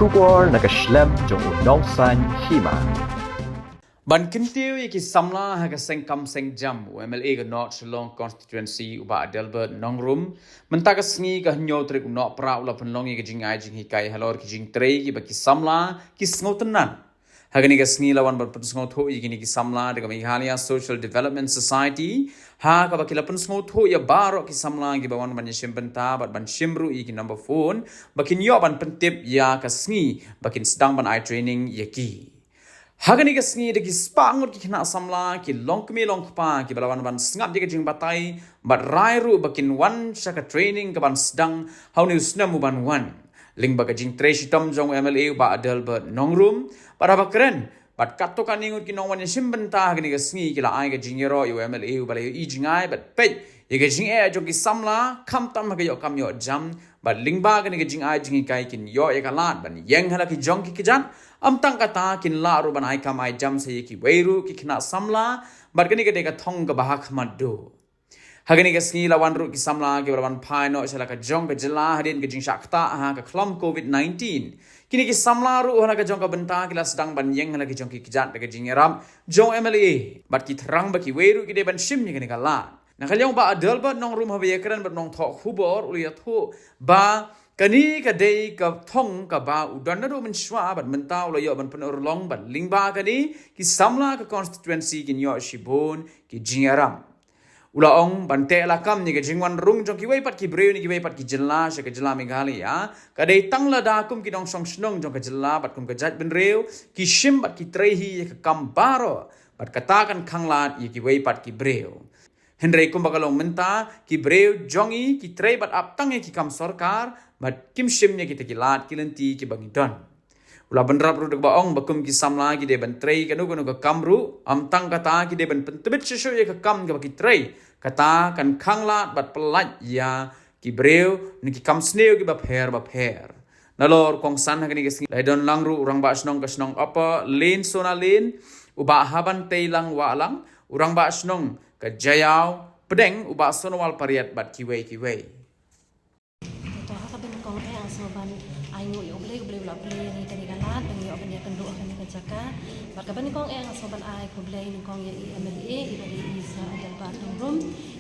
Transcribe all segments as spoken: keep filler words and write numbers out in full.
Khubor na ka shlem jong u Nongsaiñ Hima. Ban kyntiew ïa ki samla ha ka seng kam seng jam, u M L A ka North Shillong Constituency u Bah Adelbert Nongrum, mynta ka sngi ka hynñiew tarik u Nohprah u la pynlong ïa ka jingai jinghikai halor ki jingtrei kiba ki samla ki sngewtynnat. Ha kane ka sngi la wan ban pynsngewthuh ïa kine ki samla da ka Meghalaya Social Development Society, ha kaba ki la pynsngewthuh ïa baroh ki samla kiba wan ban ïashim bynta bad ban shim ruh ïa ki number phone ba kin ïoh ban pyntip ïa ka sngi ba kin sdang ban ai training ïa ki. Ha kane ka sngi da ki spah ngut ki khynnah samla, ki longkmie longkpa kiba la wan ban sngap ïa ka jingbatai bad rai ruh ba kin wan sha ka training kaban sdang ha une u snem u ban wan. Lyngba ka jingtrei shitom jong u M L A u Bah Adelbert Nongrum, bad haba kren bad katto katne ngut ki nongwan ïashim bynta ha kane ka sngi ki la ai ka jingïaroh ïa u M L A uba la ïohi jngai bad peit ïa ka jingeh jong ki samla, khamtam ha ka ïoh kam ïoh jam, bad lyngba kane ka jingai jinghikai kin ïoh ïa ka lad ban ïeng ha la ki jong ki kjat, ym tang kata kin lah ruh ban ai kam ai jam sa ïa kiwei ruh ki khynnah samla, bad kane ka dei ka thong kaba ha khmat duh. Ha kane ka sngi la wan ruh ki samla kiba la wan phai noh sha la ka jong ka jylla hadien ka jingshah ktah ha ka khlam covid nineteen. Kine ki samla ruh ha la ka jong ka bynta ki la sdang ban ïeng ha la ki jong ki kjat da ka jingïarap jong u M L A, bad ki thrang ba kiwei ruh ki dei ban shim ïa kane ka lad. Na ka liang u Bah Adelbert Nongrum haba ïakren bad nongthoh khubor u la ïathuh ba kane ka dei ka thong kaba u don naduh mynshuwa bad mynta u la ïoh ban pynurlong bad lyngba kane ki samla ka constituency kin ïoh shibun ki jingïarap. U la ong ban teh lakam ïa ka jingwan rung jong kiwei pat ki briew na kiwei pat ki jylla sha ka jylla Meghalaya ka dei tang lada kum ki nongshong shnong jong ka jylla bad kum ka jaitbynriew ki shim bad ki trei hi ïa ka kam baroh, bad kata kan khanglad ïa kiwei pat ki briew. Hynrei kumba ka long mynta, ki briew jong ngi ki trei bad ap tang ïa ki kam sorkar bad kim shim ïa kita ki lad ki lynti kiba ngi don. U la bynrap ruh da kaba ong ba kum ki samla ki dei ban trei kano kano ka kam ruh, ym tang kata ki dei ban pyntbit shuh shuh ïa ka kam kaba ki trei. Kata kan khanglad bad pyllait ïa ki briew na ki kam sniew kiba pher ba pher. Nalor kongsan ha kane ka sngi la don lang ruh u rangbah shnong ka shnong Upper Lane Sona Lane, u Bah Habanteilang Wahlang, u rangbah shnong ka Jaïaw Pdeng, u Bah Sonowal Pariat bad kiwei kiwei. To ha kaba nyngkong eh nga sngew ban ai nguh ïa U Blei, U Blei u la plie ïa ngi kane ka lad ban ïoh ban ïakynduh ha kane ka jaka. Bad kaba nyngkong eh nga sngew ban ai khublei nyngkong ïa i M L A iba dei i Sir Adelbert Nongrum,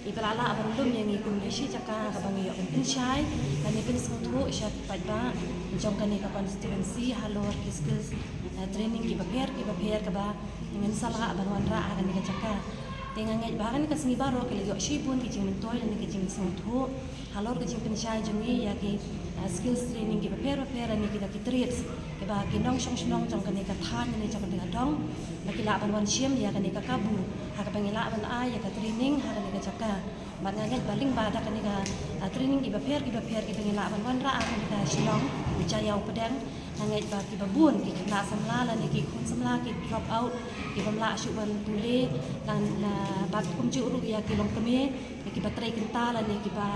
iba la lah ban lum ïa ngi kum dei shi jaka kaba ngi ïoh ban pynshai lane pynsngewthuh sha ki paidbah jong kane ka constituency halor ki skills, eh, training kiba pher kiba pher kaba ngin sa lah ban wanrah ha kane ka jaka. Te nga ngeit ba ha kane ka sngi baroh ki la ïoh shibun ki jingmyntoi lane ki jingsngewthuh halor ka jingpynshai jong ngi ïa ki, ah, skills training kiba pher ba pher lane kita ki trades kiba ki nongshong shnong jong kane ka thaiñ lane jong kane ka dong ba ki lah ban wan shim ïa kane ka kabu ha kaba ngi lah ban ai ïa ka training ha kane ka jaka. Bad nga ngeit ba lyngba da kane ka, ah, training kiba pher kiba pher kiba ngi lah ban wanrah ha kane ka shnong Jaïaw Pdeng, nga ngeit ba kiba bun ki khynnah samla lane ki khun samla ki drop out, ki bym lah shuh ban pule, lane, ah, bad kumjuh ruh ïa ki longkmie, ïa kiba trei kynta lane kiba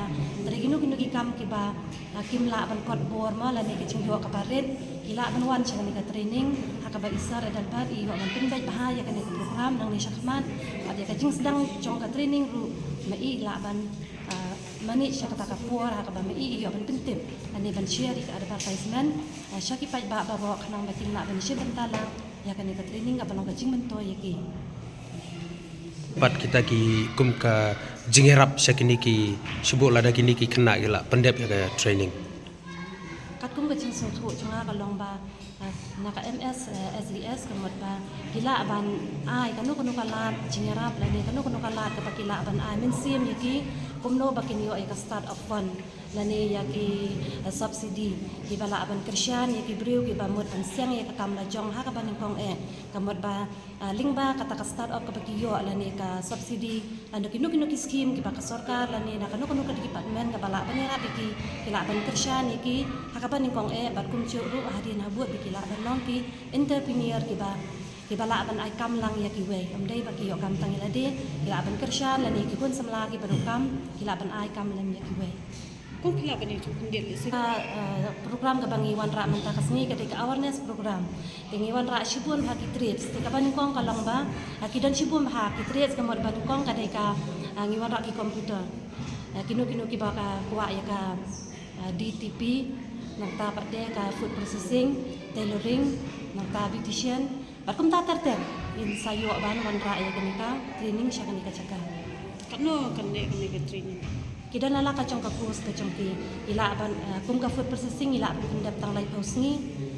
trei kino kino ki kam kiba, ah, kim lah ban kot bor mo lane ki jingïoh kaba rit, ki lah ban wan sha kane ka training ha kaba i Sir Adelbert i ïoh ban pynbeit bha ïa kane ka program nangne shakhmat. Bad ïa ka jingsdang jong ka training ruh ma i lah ban, ah, manage sha kata ka por ha kaba ma i i ïoh ban pyntip lane ban share ïa ka advertisement, ah, sha ki paidbah baroh khnang ba kin lah ban shim bynta lang ïa kane ka training kaba long ka jingmyntoi ïa ki. Pat kita ki kum ka jingïarap sha kine ki, shu bud lada kine ki khynnah ki la pyndep ïa ka training. Katkum ka jingsngewthuh jong nga ka long ba, ah, na ka M S, eh, S D S ka mut ba ki lah ban ai kano kano ka lad jingïarap lane kano kano ka lad kaba ki lah ban ai mynsiem ïa ki kumno ba kin ïoh ïa ka start up fund lane ïa ki, eh, subsidy kiba lah ban kyrshan ïa ki briew kiba mut ban seng ïa ka kam la jong ha kaba nyngkong eh ka mut ba, ah, lyngba kata ka start up kaba ki ïoh lane ka subsidy lane kino kino ki skim kiba ka sorkar lane na kano kano ka department kaba lah ban ïarap ïa ki, ki lah ban kyrshan ïa ki ha kaba nyngkong eh bad kumjuh ruh hadien habud ba ki lah ban long ki entrepreneur kiba, kiba lah ban ai kam lang ïa kiwei. Ym dei ba ki ïoh kam tang ïa lade, ki lah ban kyrshan lane ki khun samla kiba donkam ki lah ban ai kam lem ïa kiwei. Kong ki lah ban ïa jong khyndiat ïa si. Ah, ah, program kaba ngi wanrah mynta ka sngi ka dei ka awareness program. Te ngi wanrah shibun bha ki trades. Te kaba nyngkong ka long ba, ah, ki don shibun bha ki trades ka mut ba nyngkong ka dei ka, ah, ngi wanrah ki computer. Ah, kino kino kiba ka kwah ïa ka, ah, D T P, Nangta pat de ka food processing, tailoring, nangta beautician, bad kumta ter ter. Ngin sa ïoh ban wanrah ïa kane ka training sha kane ka jaka. Katno kan dei kane ka training? Ki don la la ka jong ka course ka jong ki, i lah ban, eh, kum ka food processing i lah ban pyndep tang laiphew sngi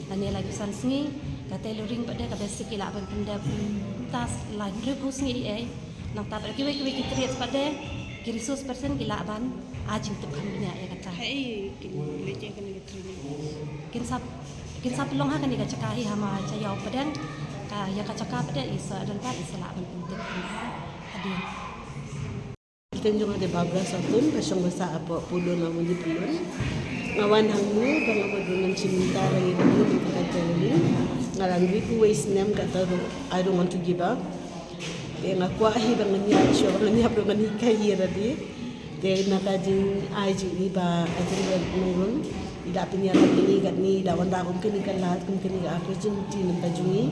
lane laiphew san sngi. Ka tailoring pat de ka basic i lah ban pyndep, mm, tas laiphew sngi ei. Nangta pat kiwei kiwei ki trades pat de ki resource person ki lah ban ai jingtip kham bniah ïa kata. Haei kin leit ïa kane ka training? Kin sa, kin sa pynlong ha kane ka jaka hi ha Mawjaiaw Pdeng. Ka, ïa ka jaka pat de i sa don pat i sa lah ban pyntip kham bha hadien. Kyrteng jong nga dei Barbara Satun, ka shong basa hapoh Pulun, Amuli Pulun. Nga wan hangne ba nga bud ban shim bynta ïa ka tailoring. Nga dang ri phew wei snem, kata ruh I don't want to give up. Te nga kwah hi ba ngan ïa shuwa ba ngan ïa pynban hikai ïa lade. Te na ka jingai jong i Bah Adelbert Nongrum, i la pynïaid ïa kane, kane i la wanrah kum kane ka lad, kum kane ka opportunity na ka bynta jong i.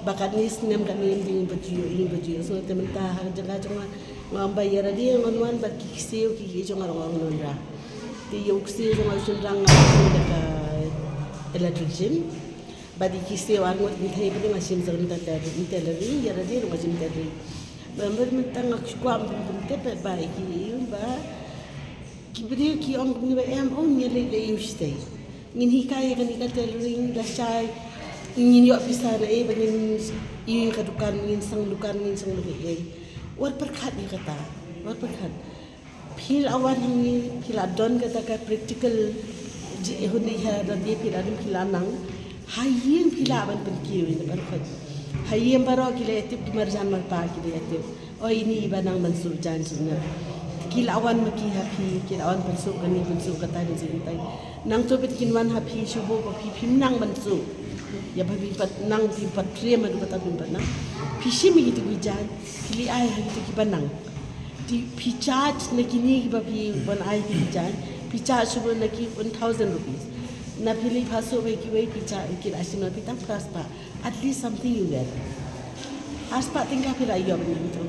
Ba katne snem katne ym dei, ym pat ju ïoh, ym pat ju ïoh. So te mynta ha ka jaka jong nga, nga ong ba ïa lade ngan wan bad ki ksiew ki, ki jong nga ruh ngan wanrah. Te ïa u ksiew jong nga u shynrang nga shim da ka electrician. Bad ïa ki ksiew arngut kynthei pat nga shim sa kynta tailoring, tailoring, ïa lade ruh nga shim tailoring. Ba mynta nga kwah ban pyntip ba ïa ki, ïa ba ki briew ki ong kumne ba em, oh, ngi leit leit ïa u shatei. Ngin hikai ïa kane ka tailoring lashai, ngin ïoh pisa naei ba ngin ïa ka dukan, ngin seng dukan, ngin seng dukan ei. Wat pyrkhat ïa kata, wat pyrkhat. Phi la wan hangne, phi la don kata ka practical, ji, hunde ha lade phi la don, phi la nang. Ha ïing phi lah ban pynkiew ïa, ban khot. Ha ïing baroh ki la ïatip, ki marjan marpa ki la ïatip. O, ine i ba nang ban suh jan suh nep. Ki la wan ma ki ha phi, ki la wan pynsuh kane, pynsuh kata, pynsuh kata. Nangta pat kin wan ha phi shuh ba phi, phim nang ban suh. Ïa ba phi pat nang, phi pat trei ma du kata phi pat nang. Phi shim ïa kitu ki jan, phi leit ai ha kitu ki ba nang. Te phi charge na kine kiba phi wan ai phi jan, phi charge shuh na ki one thousand rupees. Na phi leit pha shuh wei kiwei phi charge, ki la shim na phi tang phra spah. At least something you get. Ar spah tyngka phi la ïoh na nangtu.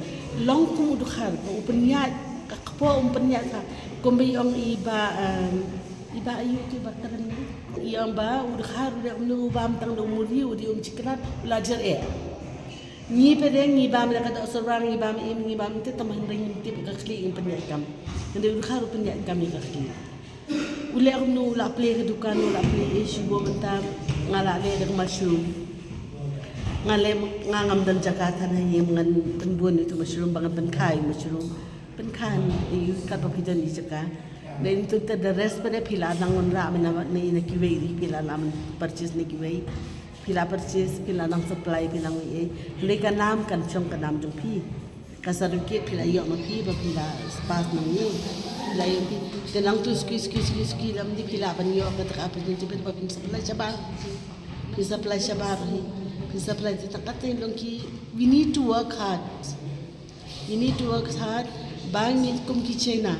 Long kum u dkhar, u pynïaid, ka kpoh u pynïaid ka. Kumba i ong i Bah, em, i Bah aïu tu, i Bah Karen ni. I ong ba u dkhar u dei kumno, u bam tang da u muri, u dei um shikrat, u la jer eh. Ngi pat de ngi bam da ka doh syrwa, ngi bam im, ngi bam te tang ba hynrei ngim tip ka khlieh, ngim pynïaid kam. Hynrei u dkhar u pynïaid kam ïa ka khlieh. U leh kumno, u la plie ka dukan, u la plie, eh, shuh ba mynta nga la leh da ka mushroom. Nga leh, nga ngam don jaka than ha ïing, ngan pynbun ïa utu mushroom, ba ngan pynkha ïa u mushroom. Pynkha ïa u, katba phi don ïa jaka. Dei nangtu te the rest pat de phi la nang wanrah mynta na, na kiwei, phi la nang purchase na kiwei. Phi la purchase, phi la nang supply, phi nang ei ei. Hynrei ka nam kan shong ka nam jong phi. Ka certificate phi la ïoh ma phi ba phi la pass nangne. Phi la ïoh phi. Te nangtu suki, suki, suki, suki, lam di phi lah ban ïoh kata ka opportunity ba phin supply shabar. Phin supply shabar hi. Phin supply te tang kata long ki, we need to work hard. We need to work hard. Ba ngin kum ki China.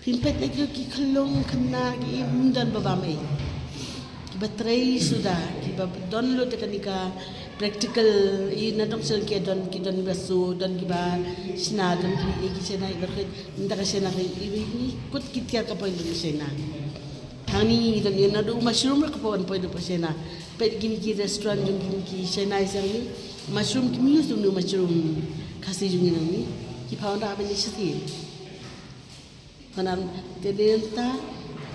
Phin peit na ki, ki khyllung khynnah ki, ym don ba bam ei. Kiba trei suda, kiba don lut da kane ka practical, i na dong sel ki don, ki don kiba suh, don kiba shna, don ki, eh, ki shna, i ba khit, nda ka shna ka, i, i, i kut ki tiar ka poi lut shna. Hangne ngi don, i na du mushroom ka poi, poi lut shna. Peit kine ki restaurant jong kine ki shna i shna ni. Mushroom kim use, du mushroom Khasi jong ngi nangne. Ki phaw nda ba ni shati. Khnang te dei nangta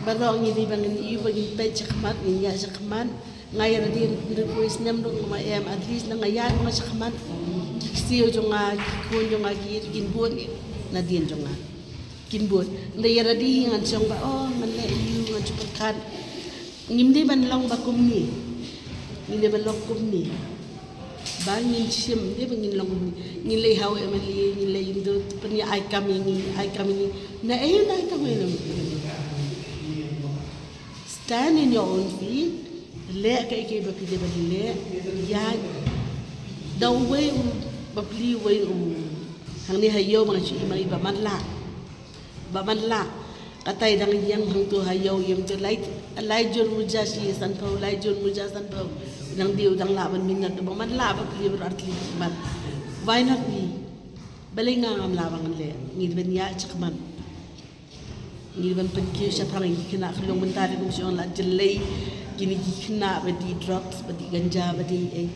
baroh ngi dei ba ngin ïoh ba ngin peit shakhmat, ngin ïaid shakhmat. Nga ïa nadien hynriew phew snem ruh nga em, at least nga ïaid nga shakhmat. Ki ksiew jong nga, ki khun jong nga ki kin bun nadien jong nga. Kin bun. Nda ïa nadien ngan shong ba, oh, ngan leh ïa u, ngan shu pyrkhat. Ngim dei ban long ba kumne. Ngim dei ban long kumne. Ba ngin shim, dei ba ngin long, ngin leit ha u M L A, ngin leit, ngin pynïaid kam ïa ngi, ai kam ïa ngi. Na ei, na ai kam ïa ngi. Stand in your own feet. Leh kaei kaei ba phi dei ban leh. Ïa da uwei u bapli, uwei u. Hangne ha ïew ba nga shu ïohi ma i Bah Manlah. Bah Manlah, katai dang ïeng hangto ha ïew ïem to lai, lai jur muja shi sanphew, lai jur muja sanphew. Dang dei u dang lah ban minot, Bah Manlah, bapli, bapli shakhmat. Why not me? Balei nga ngam lah ban leh, ngi dei ban ïaid shakhmat. Ngi ban pynkiew shaphang ki khynnah khyllung mynta de kum shong la jyllei kine ki khynnah ba dih drugs, ba dih ganja, ba dih eh.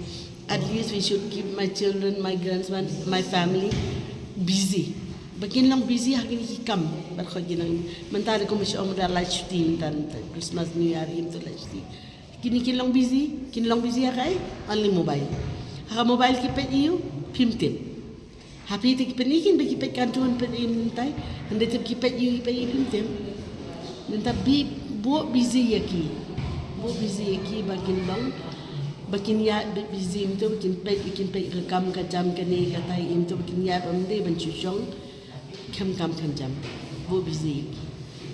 At least we should keep my children, my grandson, my family busy. Ba kin long busy ha kine ki kam. Ba khot ki long mynta de kum shong mynta la shuti mynta, mynta Christmas, New Year, im tu la shuti. Kine kin long busy, kin long busy ha kai, only mobile. Ha mobile ki peit ïa u, phim tip. Ha phi te ki peit ïa kin ba ki peit cartoon, peit ïa mynta, hynrei tip ki peit ïa u, peit ïa phim tip. Mynta bi, buh busy ïa ki. Buh busy ïa ki ba kin long, ba kin ïa bi busy mynta, ba kin peit, ba kin peit ka kam ka jam kane ka tai mynta, ba kin ïa ba mynta ban shu shong. Kam kam kam jam. Buh busy ïa ki.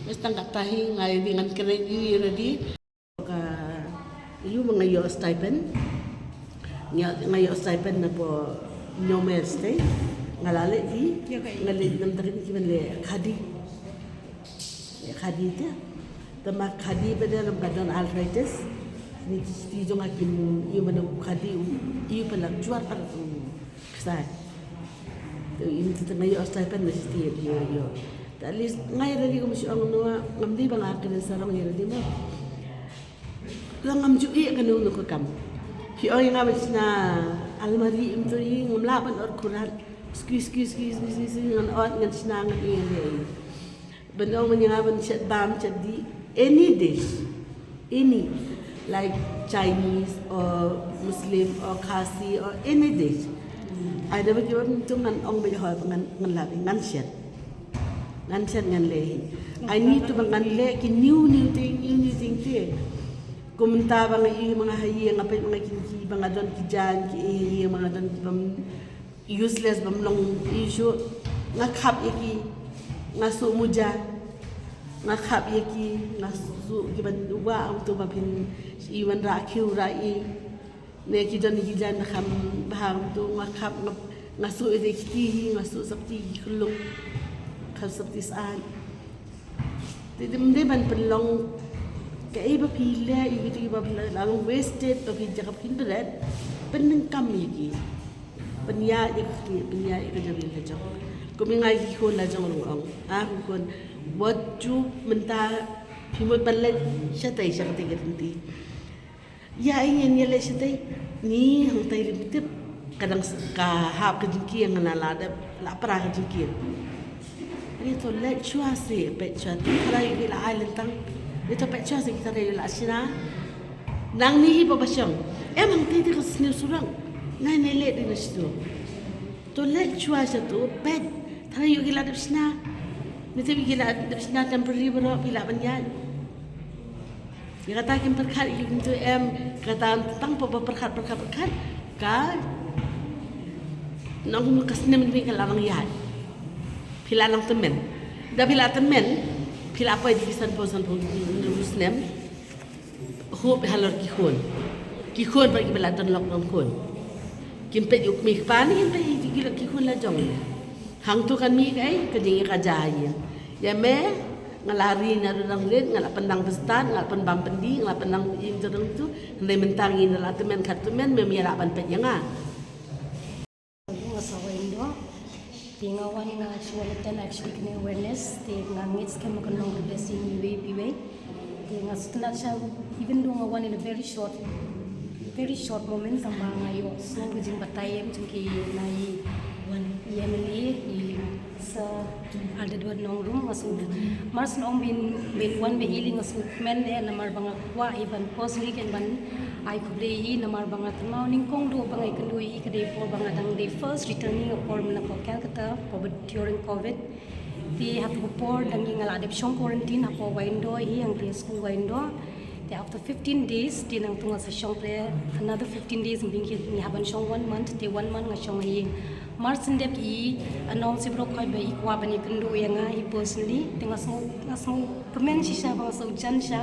Bas tang kata hi ngai di ngan kren ïa ready. Ka ïu ma nga ïoh stipend. Nga, nga ïoh stipend na po nyomel stay. Nga la leh di, nga leh nam tarin ki ban leh khadi. Leh khadi te. Te ma khadi ba da lam ka don arthritis. Ni ki sti jong nga kim ïu ma na khadi u, ïu pa la juar pa la tu. Ksai. Te im te nga ïoh stipend na sti ïoh ïoh. Te at least nga ïa ready kum shi ong no ngam di ba nga kren sarong ïa ready mo. Long ngam ju ïeh kano kano ka kam. Phi ong ïa nga ban shna almari im tu ïa ngam lah ban ot kurat. Squeeze, squeeze, squeeze, squeeze, squeeze, ngan ot, ngan shna, ngan ïeh, ïeh, ïeh. Ban ong ban ïa nga ban shet bam, shet dih, any dish, any, like Chinese or Muslim or Khasi or any dish. Ai da ba ki ba tu ngan ong ba ïa hoi ba ngan, ngan lah ba ngan shet. Ngan shet ngan leh. Ai ni tu ba ngan leh ki new, new thing, new, new thing te. Kum mynta ba nga ïohi ma nga ha ïing, nga peit ma nga ki, ki ba nga don ki jaiñ, ki ïohi ma nga don ki bym useless, bym long issue. Nga khap ïa ki, nga suh muja, nga khap ïa ki, nga suh ki ban wah ong tu ba phin i wan ra khiew ra i. Ne ki don ki jaiñ ba kham bha ong tu nga khap, nga, nga suh ïa ki ti hi, nga suh sap ti ki khyllung, khap sap ti sah. Te dei ban pynlong kaei ba phi leh ïa kito kiba la long wasted, ba phi jaka phin bret, pyndonkam ïa ki. Pynïaid ïa ki, pynïaid ïa ka jabieng ka jong. Kum ïa nga ki khun la jong ruh ong. Ah, ki khun. Wat ju mynta phi mut ban leit shatei sha katei ka lynti. Ïa, ïa, ïa, ïa leh shatei. Ni hangtai lim tip. Ka dang s-, ka hap ka jingkieng, nga la dep, la pra ka jingkieng. Ani to leh shuwa se, peit shuwa. Tharai ïa ki la ai lyntang. Ani to peit shuwa se, ki tharai ïa la shna. Nang ni hi ba ba shong. Em hangtai te ka sniew surang. Nai, nai leh dei na shitu. To leh shuwa sha tu, peit. Tharai ïa ki la dep shna. Ni tip ïa ki la dep shna temporary baroh, phi lah ban ïaid. Ïa kata kim pyrkhat ïa ki tu em, kata tang pa ba pyrkhat, pyrkhat, pyrkhat. Ka nong ka snem ni ka la nang ïaid. Phi la nang tymmen. Da phi la tymmen, phi la poi di ki sanphew, sanphew snem. Hope halor ki khun. Ki khun ba ki ba la don lok don khun. Kim peit u kmie kpa ne kim peit ïa ki lok ki khun la jong. Hangtu kan mih kaei, ka jingïakajia ïa. Ïa me, nga la ri na dang rit, nga la pyndang bystad, nga la pynbam pyndi, nga la pyndang ïing tu dang tu. Hynrei mynta ngi na la tymmen khat tymmen, mem ïa la ban peit ïa nga. Nga sa wan Indo. Te nga wan nga shu wan attend actually kane awareness. Te nga ngeit skhem ba kan long the best ïa ngi iwei pa iwei. Te nga sngewtynnat sha, even though nga wan in a very short, very short moment, tangba nga ïohsngew ka jingbatai em jong ki na i wan i M L A i Sir Alderdo Nongrum, nga sngew, mar shu ong ban, ban wan ba i lei nga sngewkmen eh namar ba nga kwah i ban personally kan ban ai khublei i namar ba nga kynmaw nyngkong duh ba nga ïakynduh i ka dei por ba nga dang dei first returning, ka por mynta ka por Calcutta, por ba during covid. Te ha ka por dang i nga la dep shong quarantine hapoh Wyandotte hi, hangtei ha skul Wyandotte. Te after fifteen days, te nangtu nga sa shong pyrshah another fifteen days, ngi, ngi hap ban shong one month, te one month nga shong ha ïing. Mar shen dep i announce i baroh khoit ba i kwah ban ïakynduh ïa nga hi personally, te nga sngew, nga sngewkmen shisha, ba nga sngewjan shisha,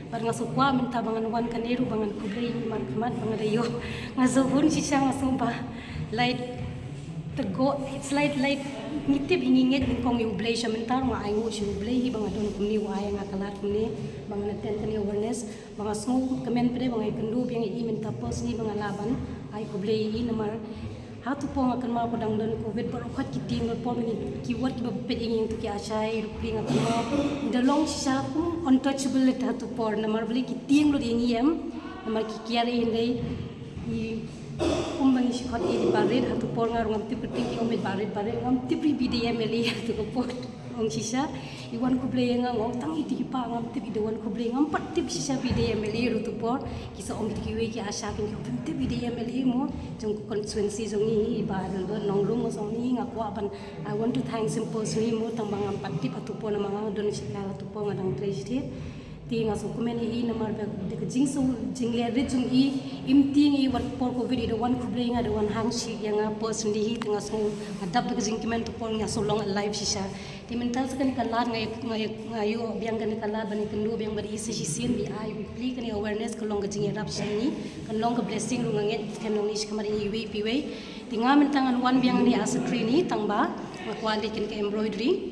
bad nga sngew kwah mynta ba ngan wan kane ruh ba ngan khublei i mar khmat ba nga da ïoh. Nga sngewhun shisha, nga sngew ba lait te go, it's like, like, ngi tip, ngi ngeit nyngkong ïa U Blei, sha mynta ruh nga ainguh sha U Blei hi ba nga don kumne, u ai ïa nga ka lad kumne ba ngan attend kane awareness. Ba nga sngewkmen pat de ba nga ïakynduh biang ïa i mynta personally ba nga lah ban ai khublei ïa i namar Ha tu por nga kynmaw ko dang don covid baroh khoit ki tieng lut por mynne ki ward kiba peit ïa ngi tu ki ASHA ruh ki nga kynmaw da long shisha kum untouchable lut ha tu por namar balei ki tieng lut ïa ngi em namar ki kiar ïa ngi dei i kum ba ngi shi khot ïa ki barit ha tu por nga ruh ngam tip kyrteng ki ong beit barit barit ngam tip ri bidei MLA ha tu por. Ong shisha i wan khublei ïa nga ngong tang i tiki pa ngam tip i da wan khublei ngam pat tip shisha bidei MLA ruh tu por. Ki sa ong ki tiki wei ki ASHA kin ki ong tip bidei MLA mo jong constituency jong i ba dal ba nong rum mo jong i nga kwah ban I want to thank him personally mo tang ba ngam pat tip atu por namar nga don shi kala tu por nga dang trei shi. Te nga sngewkmen ïa i namar ba da ka jingsngew jingleh rit jong i im tieng i wat por covid i da wan khublei nga da wan hang shi ïa nga personally hi te nga sngew nga dap da ka jingkmen tu por nga sngew long alive shisha. Te mynta sa kane ka lad nga nga nga ïoh biang kane ka lad ban ïakynduh biang bad i sa shisien ba ai ba plie kane awareness ka long ka jingïarap sha ngi kan long ka blessing ruh nga ngeit kan long ni shi khmat ïa ngi iwei pa iwei. Te nga mynta ngan wan biang ni as a trainee tang ba nga kwah leh kane ka embroidery.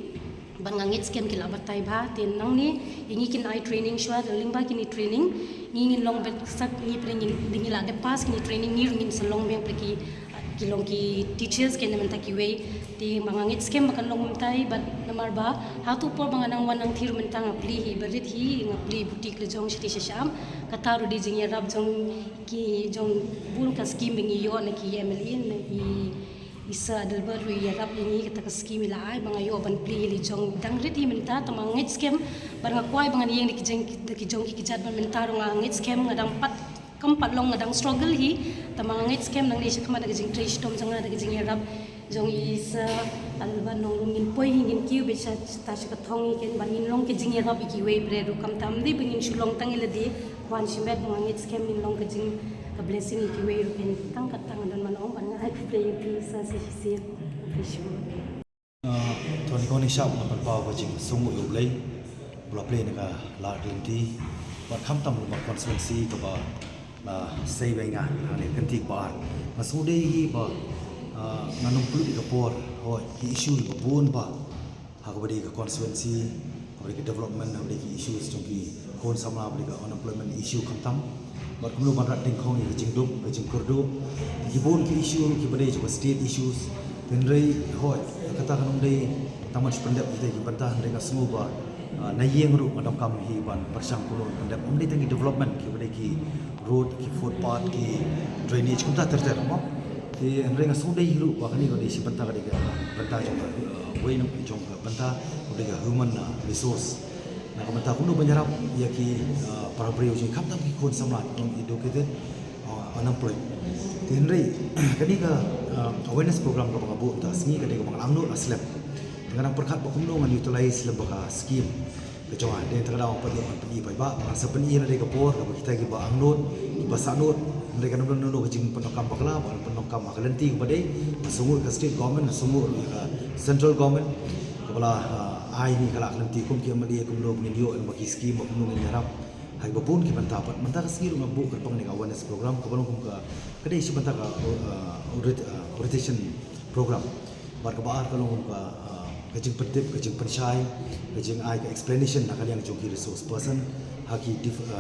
Ban nga ngeit skhem ki la batai bha te nangne ïa ngi kin ai training shuwa da lyngba kine training ngi ngin long bet sak ngi pre ngin ngi la de pass kine training ngi ruh ngin sa long biang pre ki ki long ki teachers kine mynta kiwei. Te ba nga ngeit skhem ba kan long kumtai bad namar ba ha tu por ba nga nang wan nang thied mynta nga plie hi ba rit hi nga plie boutique la jong shati sha sham kata ruh dei jingïarap jong ki jong bun ka scheme ba ngi ïoh na ki MLA na i Isa Adelbert ruh i ïarap ïa ngi kata ka scheme i la ai ba nga ïoh ban plie ïa la jong dang rit hi mynta tang ba nga ngeit skhem ba nga kwah ba ngan ïeng da ki jong da ki jong ki kjat ba mynta ruh nga ngeit skhem nga dang pat kam pat long nga dang struggle hi tang ba nga ngeit skhem nangne sha khmat da ka jingtrei shitom jong nga da ka jingïarap jong i Isa Adelbert nong ruh ngin poi hi ngin kiew beit sha ta sha ka thong hi ken ba ngin long ka jingïarap ïa kiwei bre ruh kam tam dei ba ngin shu long tang ïa lade Kwan shimet ba nga ngeit skhem ngin long ka jing ka blessing ïa kiwei ruh ken tang ka tang don man ong ban nga ai khublei ïa phi sa sa shisien. Thank you. Tony Koni shap nga pynpaw ka jingsngew ïa U Blei ba la plie na ka lad lynti bad khamtam ruh ba constituency kaba la sei bai nga ha ne kynti kaba ar nga sngewdei hi ba nga nongpluh ïa ka por hoi ki issue ba bun ba ha kaba dei ka constituency, ha kaba dei ka development, ha kaba dei ki issues jong ki khun samla, ha kaba dei ka unemployment issue khamtam. Bad kumno ban rat dyngkhong ïa ka jingduk, ka jingkyrduh. Ki bun ki issue kiba dei jong ka state issues. Hynrei hoi kata ka nong dei tang ban shu pyndep ïa ki bynta hynrei nga sngew ba na ïing ruh nga donkam hi ban pyrshang kumno ban pyndep. Ym dei tang ki development kiba dei ki road, ki footpath, ki drainage kumta ter ter mo. Te hynrei nga sngew dei hi ruh ba kane ka dei shi bynta ka dei ka bynta jong ka wei nang jong ka bynta ka dei ka human resource. Na ka bynta kumno ban ïarap ïa ki para briew jong khamtam ki khun samla ki long educated, unemployed. Te hynrei kane ka awareness program kaba nga buh mynta ka sngi ka dei kaba nga la angnud la slem. Te nga dang pyrkhat ba kumno ngan utilize lem ba ka scheme. Ka jong nga dei tang ka daw pat ïoh ban pyni paidbah ba ngan sa pyni na dei ka por kaba kita kiba angnud kiba sahnud. Hynrei ka nang don ka jingpyndonkam bakla ba ngan pyndonkam ha ka lynti kaba dei. Nga sngew ka state government nga sngew ruh ïa ka central government kaba la ai ni ka la ka lynti kum ki MLA kumno ba ngin ïoh ba ki scheme ba kumno ngin ïarap. Hai ba bun ki bynta pat mynta ka sngi ruh nga buh kyrpang ne ka awareness program kaba long kum ka ka dei shi bynta ka orientation program. Bad kaba ar ka long ka ka jingpyntip ka jingpynshai ka jingai ka explanation na ka liang jong ki resource person ha ki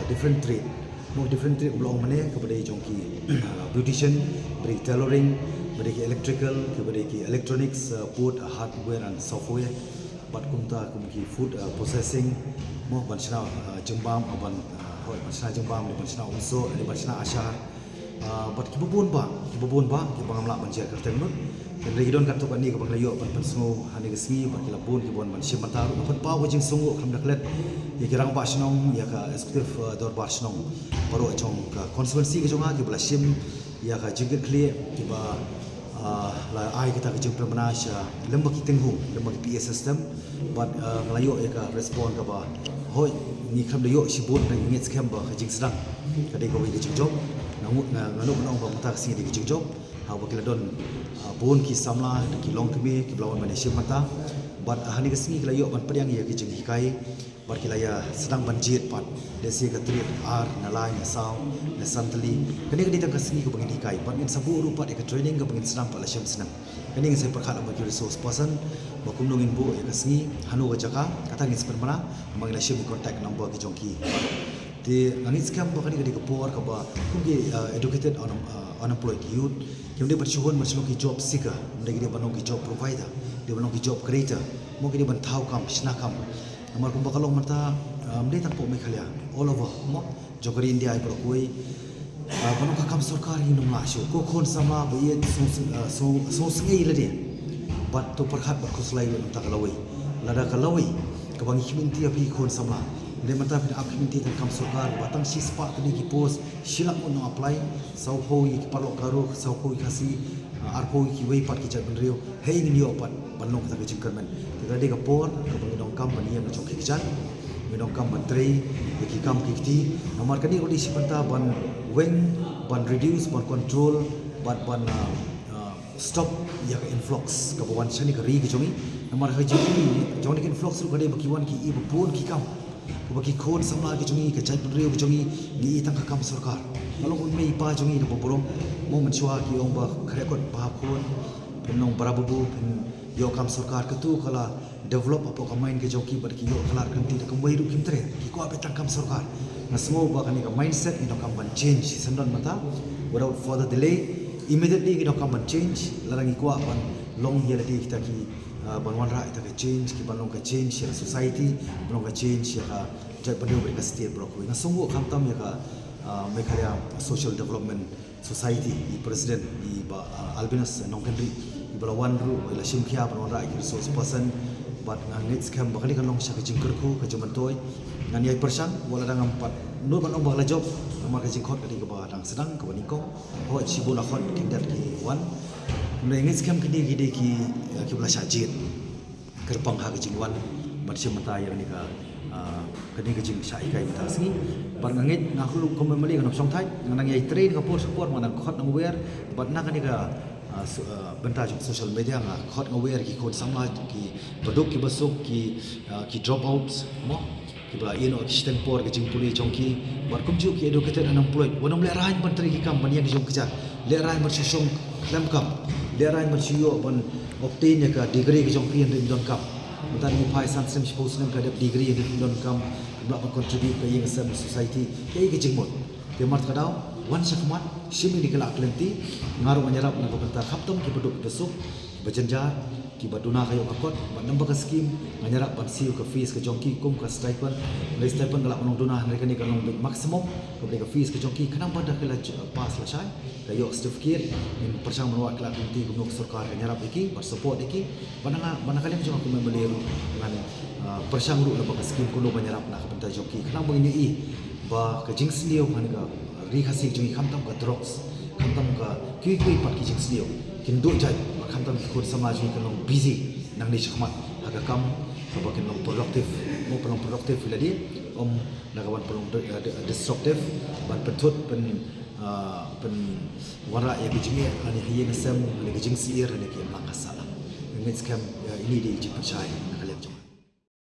different trade. Mo different trade ba long mane kaba dei jong ki beautician, ba dei ki tailoring, ba dei ki electrical, kaba dei ki electronics, both hardware and software. Bad kumta kum ki food processing mo ban shna jingbam ban hoi ban shna jingbam ban shna umso ban shna ashar. Bad kiba bun ba kiba bun ba kiba ngam lah ban jia kyrteng lut. Hynrei ki don katto katne kaba ngi la ïoh ban pynsngew ha kane ka sngi bad ki la bun kiba wan ban shim bynta ruh ban pynpaw ka jingsngew khlem da klet ïa ki rangbah shnong ïa ka executive dorbar shnong baroh jong ka constituency ka jong nga kiba la shim ïa ka jingkitkhlieh kiba la ai kita ka jingpynbna sha lem bad ki tynghung lem bad ki PA system. Bad nga la ïoh ïa ka respond kaba hoi ngi khlem da ïoh shibun ngi ngeit skhem ba ka jingsdang ka dei kawei ka jingjop. Nga ngut nga ngut ba mynta ka sngi dei ka jingjop ha ba ki la don bun ki samla ki longkmie kiba la wan ban ïashim mynta. Bad ha kane ka sngi ki la ïoh ban pdiang ïa ka jinghikai bad ki la ïa sdang ban jied pat lehse ka tarik ar na lai na saw na san tylli. Kane ka dei tang ka sngi kaba ngin hikai bad ngin sa buh ruh pat ïa ka training kaba ngin sdang pat la shem snem. Kane ngin sa pyrkhat bad ki resource person ba kumno ngin buh ïa ka sngi hano ka jaka kata ngin sa pynbna. Ba ngin la shim contact number ki jong ki. Te nga ngeit skhem ba kane ka dei ka por kaba kum ki, uh, educated un-, uh, unemployed youth kim dei ban shu hun ban shu long ki job seeker, ym dei ki dei ban long ki job provider, dei ban long ki job creator. Mo ki dei ban thaw kam, shna kam. Namar kumba ka long mynta, uh, ym dei tang hapoh Meghalaya, all over mo jong ka ri India hi baroh kawei. Ah, ban long ka kam sorkar ngi ym lah shuh. Ko khun samla ba ïeit sngewsynei lade bad to pyrkhat bad khuslai ïa mynta ka lawei. Lada ka lawei kaba ngi khmih lynti ïa phi khun samla, lada mynta phi ap khmih lynti tang kam sorkar ba tang shispah tylli ki post, shi lak ngut nong apply, sawphew ïa ki paralok Garo, sawphew ïa ki Khasi, ah, arphew ïa kiwei pat ki jaitbynriew. Hei ngin ïoh pat ban long kata ka jingkyrmen. Te ka dei ka por kaba ngi donkam ban ïeng jong ki kjat, ngi donkam ban trei ïa ki kam ki kti. Namar kane ka dei shi bynta ban weng, ban reduce, ban control bad ban, ah, ah, stop ïa ka influx kaba wan shane ka ri ka jong ngi. Namar ha ka jingim jong kane ka influx ruh ka dei ba ki wan ki i ba bun ki kam. Kaba ki khun samla ki jong ngi, ka jaitbynriew ki jong ngi, ngi i tang ka kam sorkar. Nga long u mei u pa jong ngi na ba burom, mo mynshuwa ki ong ba khreh kot ba ha khun, phin long barababu, phin ïoh kam sorkar, katu ka la develop hapoh ka mind ka jong ki bad ki ïoh ka lad ka lynti, da kumwei ruh kim treh, ki kwah beit tang kam sorkar. Nga sngew ba kane ka mindset ngi donkam ban change shisyndon mynta, without further delay, immediately ngi donkam ban change, lada ngi kwah ban long ïa lade kita ki, ah, ban wanrah ïa kita ka change, ki ban long ka change ïa ka society, ban long ka change ïa ka jaitbynriew bad ka state baroh kawei. Nga sngew khamtam ïa ka, ah, Meghalaya Social Development Society, i president, i Bah, ah, Albinus Nongkynrih, iba la wan ruh, i la shim khia ban wanrah ïa ki resource person, bad nga ngeit skhem ba kane kan long sha ka jingkyrkhu ka jingmyntoi. Ngan ïai pyrshang, wat la dang ngam pat nud ban ong ba ka la jop, namar ka jingkhot ka dei kaba dang sdang, kaba nyngkong. Hooid, shibun la khot ki dei ki wan. Nga ngeit skhem kine ki dei ki, eh, kiba la shah jied kyrpang ha ka jingwan ban shim bynta ïa kane ka, ah, kane ka jingshah hikai mynta ka sngi. Bad nga ngeit, nga ruh kum u MLA ngan ym shong thait, nga nang ïai trei na ka por sha ka por, nga nang khot nang wer bad na kane ka, ah, so-, ah, bynta jong social media nga khot nga wer ki khun samla, ki baduk ki basuk, ki, ah, ki dropouts mo, kiba ïehnoh ki shiteng por ka jingpule jong ki, bad kumjuh ki educated unemployed, wat nym lehraiñ ban trei ki kam ban ïeng ki jong ki kjat, lehraiñ ban shu shong khlem kam, lehraiñ ban shu ïoh ban obtain ïa ka degree ka jong ki hynrei ym don kam. Mynta ngi phai san snem shiphew snem ka dep degree hynrei ym don kam, ym lah ban contribute ka ïing ka sem society, kaei ka jingmut. Te namar kata ka daw, wan shakhmat, shim ïa kine ki lad ki lynti, nga ruh ngan ïarap na ka bynta khamtam ki baduk ki basuk, kiba jynjar, kiba duna ka ïoh ka kot, bad namar ka scheme, ngan ïarap ban siew ka fees ka jong ki kum ka stipend, hynrei stipend ka lah ban long duna, hynrei kane ka long beit maximum, kaba dei ka fees ka jong ki, khnang ba lada ki la j-, pass lashai, ka ïoh certificate, ngin pyrshang ban wad ki lad ki lynti kumno ka sorkar kan ïarap ïa ki, ban support ïa ki, bad na nga, bad na ka liang jong nga kum u MLA ruh, ngan, ah, pyrshang ruh lyngba ka scheme kumno ban ïarap na ka bynta jong ki, khnang ba ngin ïohi ba ka jingsniew ha kane ka Ri Khasi jong ngi khamtam ka drugs, khamtam ka kiwei kiwei pat ki jingsniew kin duh jait, bad khamtam ki khun samla jong ngi kin long busy nangne shakhmat ha ka kam kaba kin long productive, mo, pynlong productive ïa lade, ym na ka ban pynlong de-, de-, destructive, ban pynthut, pyn, ah, pynwanrah ïa ki jingeh lane ha ïing ha sem, lane ki jingsyier, lane ki imlang ka sahlang. Nga ngeit skhem, ah, ine i dei i jingpynshai na ka liang jong